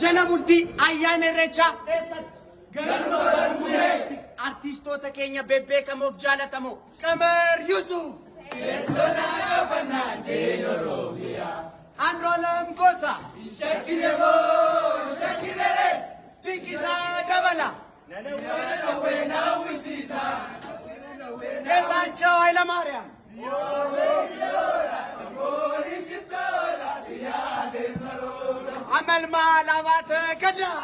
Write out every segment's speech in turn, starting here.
Jala bultii ayyaana Irreechaa eessatti? Galma Barkumeetti. Artiistoota keenya bebbeekamoof jaalatamoo Qamar Yusuf. Andu'aalam Gosa. Dinqisaa Dabala. Geetaachoo Hayilamaariyaam. Amalmaal Abaate Gadaa.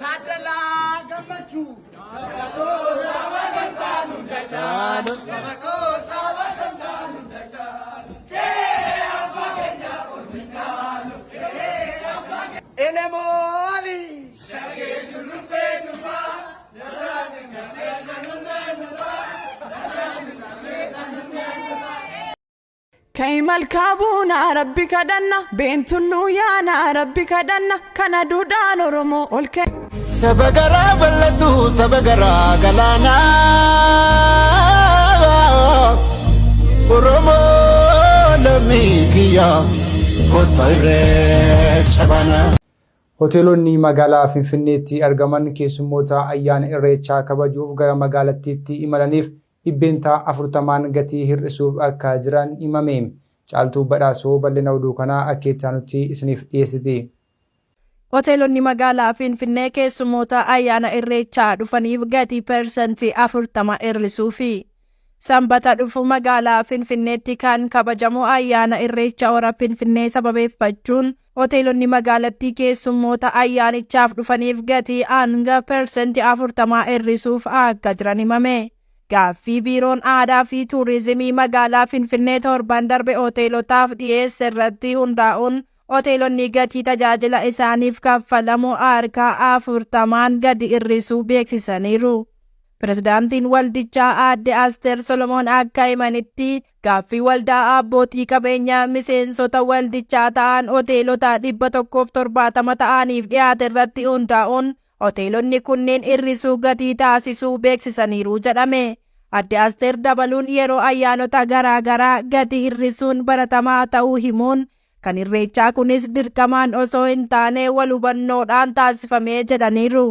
Taaddalaa Gammachuu. Elemoo Alii. Kai malkaa buunaa rabbi kadhanna beentulluu yaanaa rabbi kadhanna kana duudhaan Oromoo ol ka'e. Saba garaa bal'atu saba garaa galaanaa Oromoo lammii kiyya kottaa irreecha baanaa. Hoteelonni magaalaa Finfinneetti argaman keessummoota ayyaana Irreechaa kabajuuf gara magaalattiitti imalaniif 40% gatii hir'isuuf akka jiran himame. Caaltuu Badhaasoo bal'ina oduu kanaa akka itti aanutti isiniif dhiyeessiti. Hoteelonni magaalaa Finfinnee keessummoota ayyaana Irreechaa dhufaniif gatii 40% hir'isuufi. Sanbata dhufu magaalaa Finfinneetti kan kabajamu ayyaana Irreecha Hora Finfinnee sababeeffachuun hoteelonni magaalattii keessummoota ayyaanichaaf dhufaniif gatii hanga 40% hir'isuuf akka jiran himame. Gaaffii Biiroon Aadaa fi Tuurizimii magaalaa Finfinnee torban darbe hoteelotaaf dhiyeesse irratti hundaa'uun hoteelonni gatii tajaajila isaaniif kaffalamu harka 40n gadi hir'isuu beeksisaniiru. Pirezidaantiin waldichaa Aadde Asteer Solomoon akka himanitti gaaffii waldaa abbootii qabeenyaa miseensota waldichaa ta'an hoteelota 170 ta'aniif dhiyaate irratti hundaa'uun hoteelonni kunneen hir'isuu gatii taasisuu beeksisaniiru jedhame. Aadde Asteer dabaluun yeroo ayyaanota garaa garaa gatii hir'isuun baratamaa ta'uu himuun kan Irreechaa kunis dirqamaan osoo hin taane wal hubannoodhaan taasifamee jedhaniiru.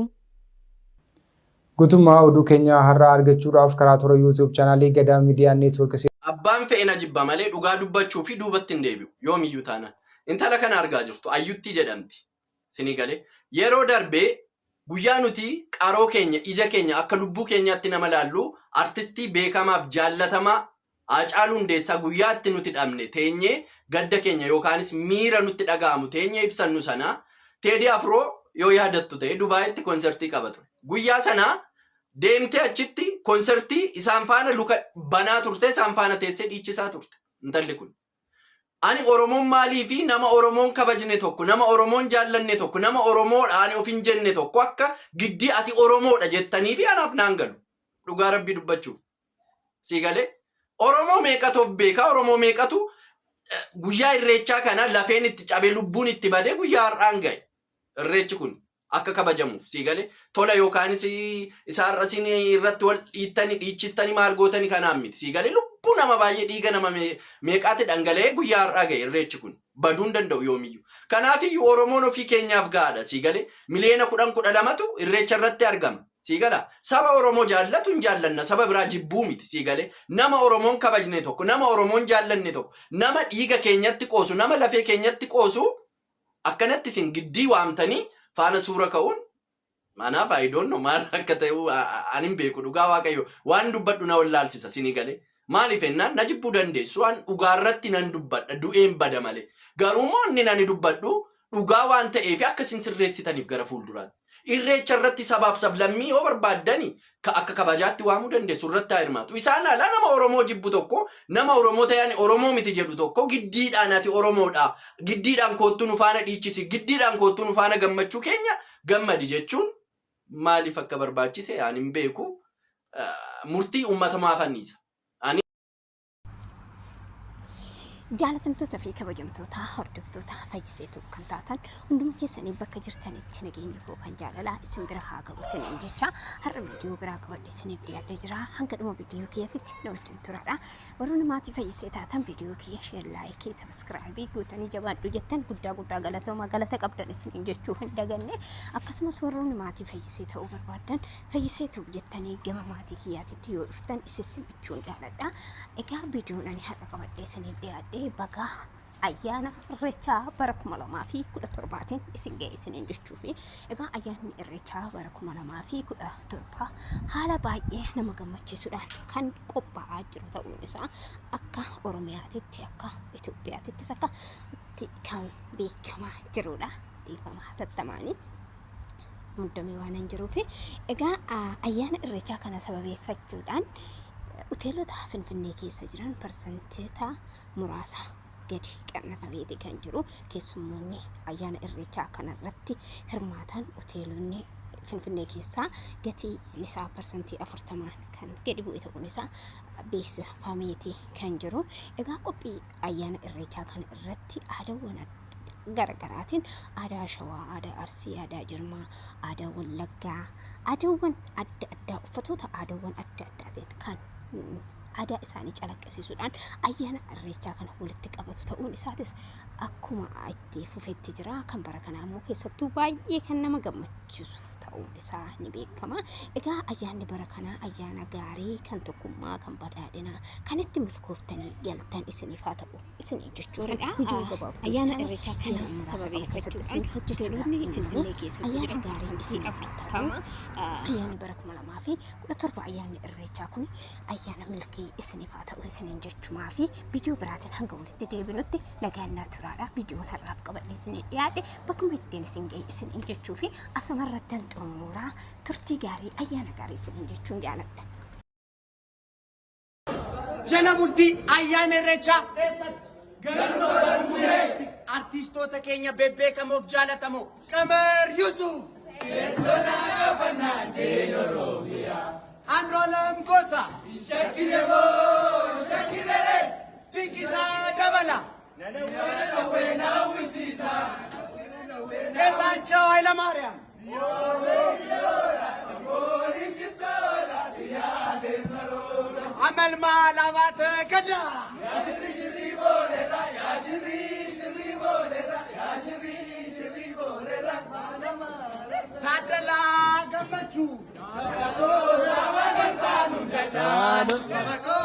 Guutummaa oduu keenyaa har'aa argachuudhaaf karaa toora YouTube chaanaalii Gadaa Miidiyaa Neetwoork Abbaan fe'e na jibba malee dhugaa dubbachuu fi duubatti hin deebi'u yoomiyyuu taanaan. Intala kana argaa jirtu Ayyuttii jedhamti. Sinii galee yeroo darbee guyyaa nuti qaroo keenya ija keenya akka lubbuu keenyaatti nama laallu artistii beekamaaf jaallatamaa Haacaaluu Hundeessaa guyyaa itti nuti dhabne teenyee gadda keenya yookaanis miira nutti dhaga'amu teenyee ibsannu sana Teedii Afroo yoo yaadattu ta'e Dubaayitti konsertii qaba ture. Guyyaa sana deemtee achitti konsertii isaan faana luka banaa turte isaan faana teessee dhiichisaa turte intalli kun. Ani Oromoon maalii fi nama Oromoon kabajne tokko, nama Oromoon jaallanne tokko, nama Oromoodha ani of hin jenne tokko akka giddii ati Oromoodha jettanii fi anaaf naan galu. Dhugaa Rabbii dubbachuuf. Sii galee? Oromoo meeqatu of beeka? Oromoo meeqatu guyyaa irreechaa kana lafeen itti cabee lubbuun itti badee guyyaa har'aan ga'e. Irreechi kun akka kabajamuuf sii galee tola yookaanis isa har'a isin irratti wal dhiittani dhiichistani maal gootani kanaan miti sii galee lubbuu nama baay'ee dhiiga nama meeqaati dhangala'ee guyyaa har'aa ga'e irreechi kun baduu hin danda'u yoomiyyuu. Kanaafiyyuu Oromoon ofii keenyaaf ga'aadha sii galee miliyoona 10 12tu irreecha irratti argama. Sii gala? Saba Oromoo jaallatu hin jaallanna, saba biraa jibbuu miti. Sii galee? Nama Oromoon kabajne tokko, nama Oromoon jaallanne tokko, nama dhiiga keenyatti qoosu, nama lafee keenyatti qoosu akkanatti isin giddii waamtanii faana suura ka'uun anaaf I don't know maal akka ta'e ani hin beeku dhugaa Waaqayyo waan dubbadhu na wallaalsisa sinii galee. Maaliif ennaan na jibbuu dandeessu an dhugaarratti nan dubbadha du'een bada malee. Garuu immoo inni ani dubbadhu dhugaa waan ta'eef akka isin sirreessitaniif gara fuulduraatti. Irreecha irratti sabaaf sablammii yoo barbaaddani ka akka kabajaatti waamuu dandeessu irratti haa hirmaatu. Isaan alaa nama Oromoo jibbu tokko, nama Oromoo ta'e ani Oromoo miti jedhu tokko giddiidhaan ati Oromoodha, giddiidhaan koottuu nu faana dhiichisi, giddiidhaan koottuu nu faana gammachuu keenya gammadi jechuun maaliif akka barbaachise ani hin beeku. Murtii uummata maafan dhiisa. Ani. Jaalatamtoota fi kabajamtoota hordoftoota Fayyiseetu kan taatan hunduma keessanii bakka jirtanitti nageenyi koo kan jaalalaa isin bira haa ga'u isiniin jecha har'a viidiyoo biraa qabadhe isiniif dhiyaadhee jira. Hanga dhuma viidiyoo kiyyatitti na wajjin turaadha. Warroonni maatii Fayyisee taatan viidiyoo kiyya share, like, subscribe gootanii jabaadhu jettan guddaa guddaa galatoomaa, galata qabdan isiniin jechuu hin daganne. Akkasumas warroonni maatii Fayyisee ta'uu barbaaddan Fayyiseetu jettanii gama maatii kiyyaatitti yoo dhuftan isin simachuun jaaladha. Egaa viidiyoon ani har'a qabadhee isiniif dhiyaadhe baga ayyaana Irreechaa bara 2017tiin isin ga'e isiniin jechuufi. Egaa ayyaanni Irreechaa bara 2017 haala baay'ee nama gammachiisuudhaan kan qophaa'aa jiru ta'uun isaa akka Oromiyaatitti, akka Itoophiyaatittis akka itti kan beekamaa jirudha. Dhiifama hatattamaanii muddamee waan hin jiruufi. Egaa ayyaana Irreechaa kana sababeeffachuudhaan hoteelota Finfinnee keessa jiran parsantoota muraasa gadi qannafameeti kan jiru. Keessummoonni ayyaana Irreechaa kanarratti hirmaatan hoteelonni Finfinnee keessaa gatiin isaa 40% kan gadi bu'e ta'uun isaa beeksifameeti kan jiru. Egaa qophii ayyaana Irreechaa kana irratti aadaawwan garaagaraatiin aadaa Shawaa, aadaa Arsii, aadaa Jirmaa, aadaa Wallaggaa, aadaawwan adda addaa, uffatoota aadaawwan adda addaatiin kan aadaa isaanii calaqqisiisuudhaan ayyaana Irreechaa kana walitti qabatu ta'uun isaatis akkuma itti fufetti jira. Kan bara kanaa immoo keessattuu baay'ee kan nama gammachiisu ta'uun isaa ni beekama. Egaa ayyaanni bara kanaa ayyaana gaarii kan tokkummaa, kan badhaadhinaa, kan itti milkooftanii galtan isiniif haa ta'u isiniin jechuudha. Ayyaana Irreechaa kana sababeeffachuudhaan hoteelonni Finfinnee keessatti jiran 40% ayyaanni bara 2017 ayyaanni Irreechaa kun ayyaana milkii isiniif haa ta'u isiniin jechumaa fi viidiyoo biraatiin hanga walitti deebinutti nagaan naa turaadha. Viidiyoon har'aaf qabadhee isinii dhiyaadhe bakkuma ittiin isin ga'e isiniin jechuu fi asumarratti xumuraa, turtii gaarii, ayyaana gaarii isiniin jechuun jaaladha. Jala bultii ayyaana Irreechaa eessatti? Galma Barbuudee. Artistoota keenya bebbeekamoof jaalatamoo Qamar Yusuf. Andu'aalam Gosa. Dinqisaa Dabala. Geetaachoo Hayilamaariyaam. Amalmaal Abaate Gadaa. Taaddalaa Gammachuu. Saba koo.